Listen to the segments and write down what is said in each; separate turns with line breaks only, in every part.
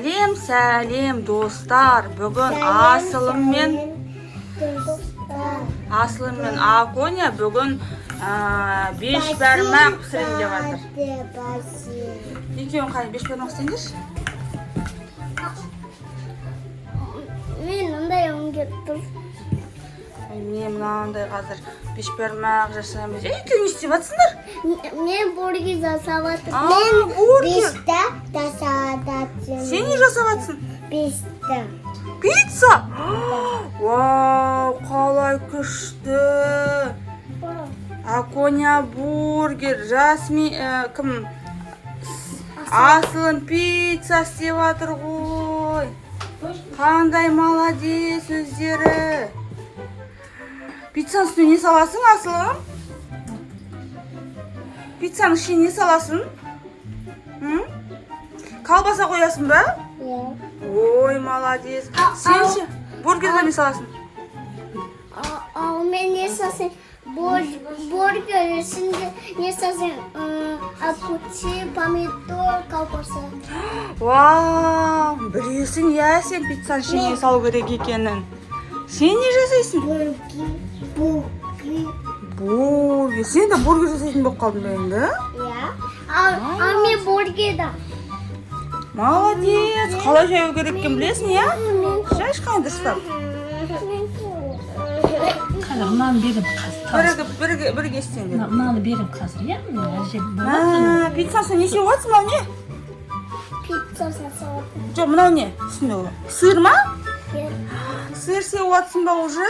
Сәлем, сәлем, достар! Бүгін Асылым мен
Достар.
Асылым мен Аконя бүгін бешбармақ пісірейін деп жатыр. Екеуің қане, бешбармақ істеңдерші.
Мен мындай алғым келіп тұр.
Ай, мен мынандай қазір бешбармақ жасаймыз. Ей, екеуің не істеп жатсыңдар?
Мен бургер жасап жатырмын.
А, бургер.
Пицца жасап жатырмын.
Сен не жасап жатсың?
Пицца.
Пицца! Вау, қалай күшті! Аконя бургер, Жасми, кім? Асылым пицца істеп жатыр ғой. Қандай молодец өздері. Пиццаның үстіне не саласың, Асылым? Пиццаның ішіне не саласың? М? Колбаса қоясың ба?
Иә.
Ой, молодец. Сен ше, бургерге не саласың?
Ал мен не жасаймын? Бургер ішінде не жасаймын? Огурцы, помидор, колбаса.
Вау, білесің, иә, сен пиццаның ішіне не салу керек екенін. Сен не жасайсың?
Бургер. Бургер.
Бургер. Сен де бургер жасайтын болып қалдың ба енді?
Иә. Ал мен бургерді.
Молодец. Қалай жаю керек екенін білесің, иә? Жайшы, қане, дұрыстап.
Қазір мынаны беремін қазір.
Бірге, бірге, бірге істеңдер.
Мынаны беремін қазір, иә, мына әже болады.
А, пиццаның үстіне не сеуіп жатсың, мынау не?
Пицца жасап.
Жоқ, мынау не? Үстінде ол. Сыр ма?
Иә.
Сыр сеуіп жатсың ба уже?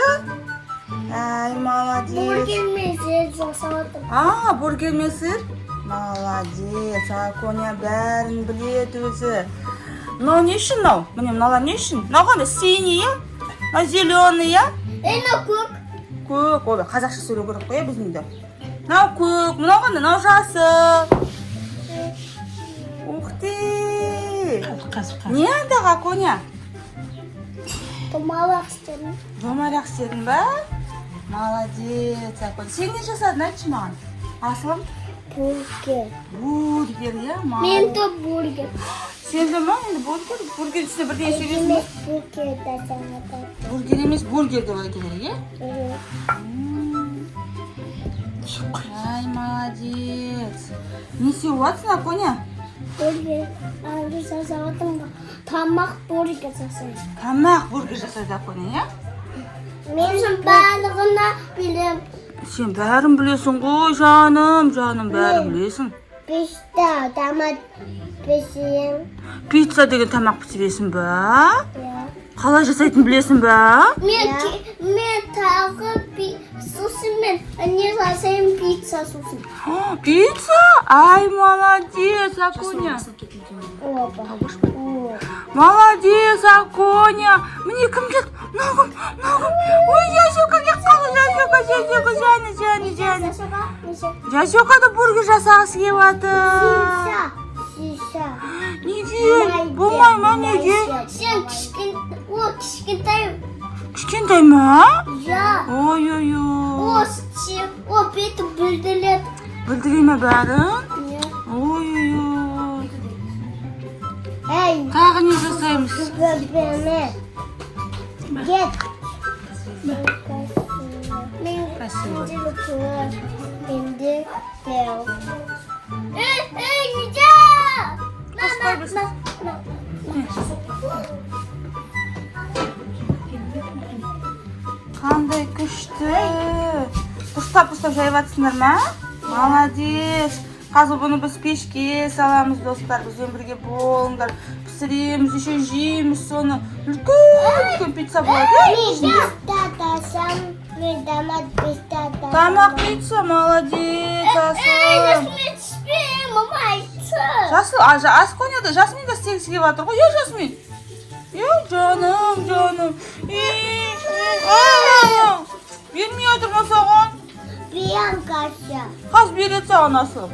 Ай, молодец.
Бургер мен сыр жасап жатырмын.
А, бургер мен сыр? Молодец, Аконя бәрін біледі өзі. Мынау не үшін мынау? Міне, мыналар не үшін? Мынау қандай? Синий, иә? Мынау зеленый, иә?
Ей, мынау көк.
Көк. Ой, қазақша сөйлеу керек қой, иә, біздің де. Мынау көк, мынау қандай? Мынау жасыл. Ух ты!
Қазір, қазір, қазір.
Не андағы, Аконя?
Домалақ істедім.
Домалақ істедің ба? Молодец, Аконя. Сен не жасадың, айтшы маған? Асылым?
Бургер.
Бургер, иә?
Мен де бургер.
Сен де ма енді бургер? Бургер үстіне бірдеңе себесің бе?
Емес, бургер жасап жатырмын.
Бургер емес, бургер деп айту керек, иә? Ай, молодец. Не істеп жатсың, Аконя?
Бургер әлі жасап жатырмын. Тамақ бургер жасаймын.
Тамақ бургер жасайды Аконя, иә?
Мен барлығына білем.
Сен бәрін білесің ғой, жаным, жаным, бәрін білесің.
Пицца, тамақ пісірем.
Пицца деген тамақ пісіресің ба?
Иә.
Қалай жасайтынын білесің ба?
Мен тағы сосын мен не жасаймын, пицца сосын.
О, пицца? Ай, молодец, Аконя.
Опа. О.
Молодец, Аконя. Міне, кім келді? Мынау кім? Мынау кім? Ой, Жасөка келіп қалды. Жасөка, Жасөка, Жаны, Жаны, Жаны. Жасөка да бургер жасағысы келіп жатыр.
Сиша. Сиша.
Неге? Болмай ма, неге?
Сен кішкентай, о, кішкентай.
Кішкентай ма?
Я.
Ой, ой,
О,
ой.
о, беті бүлдіреді.
Білдіре ме бәрін?
Иә.
Ой, ой, ой.
Ей,
Тағы не жасаймыз?
бөбеме. Кет. Мен
Спасибо.
Менде дел. Ей, ей, неде? На, на, на, на.
Қандай күшті. Дұрыстап, дұрыстап жайып жатсыңдар ма? Молодец. Қазір бұны біз пешке саламыз, достар. Бізбен бірге болыңдар. Пісіреміз, еще жейміз соны. Үлкен үлкен пицца болады.
Мен пицца тасам, мен тамақ пицца тасам.
Тамақ пицца, молодец,
Ей,
Асыл.
Жасмин, түспе, мама айтты.
Жасыл, а, Асконя да, Жасмин да істегісі келіп жатыр ғой. Е, Жасмин. Е, жаным, жаным. Е, а, бермей жатыр ма саған?
Бианкаша.
Қазір береді саған, Асыл.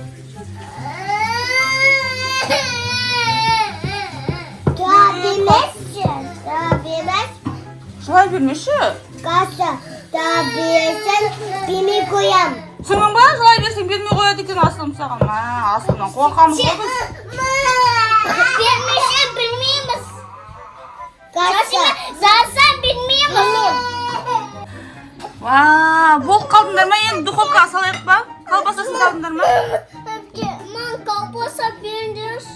Да бермеші, да бермеш.
Жылай бермеші.
Каша, да берсең, бермей қоям.
Түсіндің ба? Жылай берсең, бермей қояды екен Асылым саған. Мә, Асылымнан қорқамыз ғой біз.
Бермесе білмейміз. Заса білмеймін.
Ва, болып қалдыңдар ма? Енді духовкаға салайық па? Колбасасын салдыңдар ма?
Мам, колбаса беріңдерші.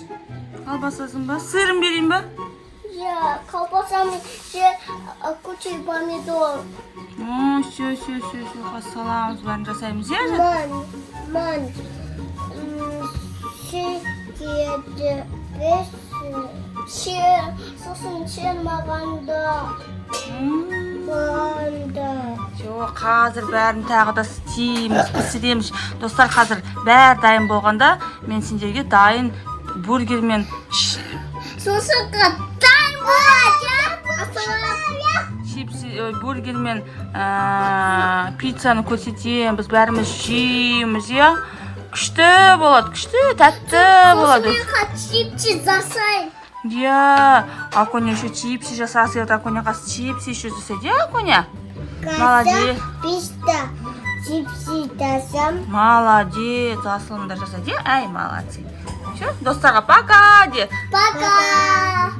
Колбасасын ба? Сырын берейін ба?
Я колбасаны же куча помидор.
О, все, все, все, все, қазір саламыз, бәрін жасаймыз, иә?
Мам, мам, сүйкеді бес, ше, сосын сен маған да, маған да.
Жоқ, қазір бәрін тағы да істейміз, пісіреміз. Достар, қазір бәрі дайын болғанда, мен сендерге дайын бургер мен
Сосын қатай болады, иә?
Чипсы, ой, бургер мен пиццаны көрсетемін. Біз бәріміз жейміз, иә? Күшті болады, күшті, тәтті болады.
Сосын мен чипсы жасаймын.
Иә, Аконя еще чипсы жасағысы келеді. Аконя қазір чипсы еще жасайды, иә, Аконя? Молодец.
Пицца, чипсы жасам.
Молодец, асылымдар жасайды, иә? Ай, молодцы. Все, достарға пока де.
Пока.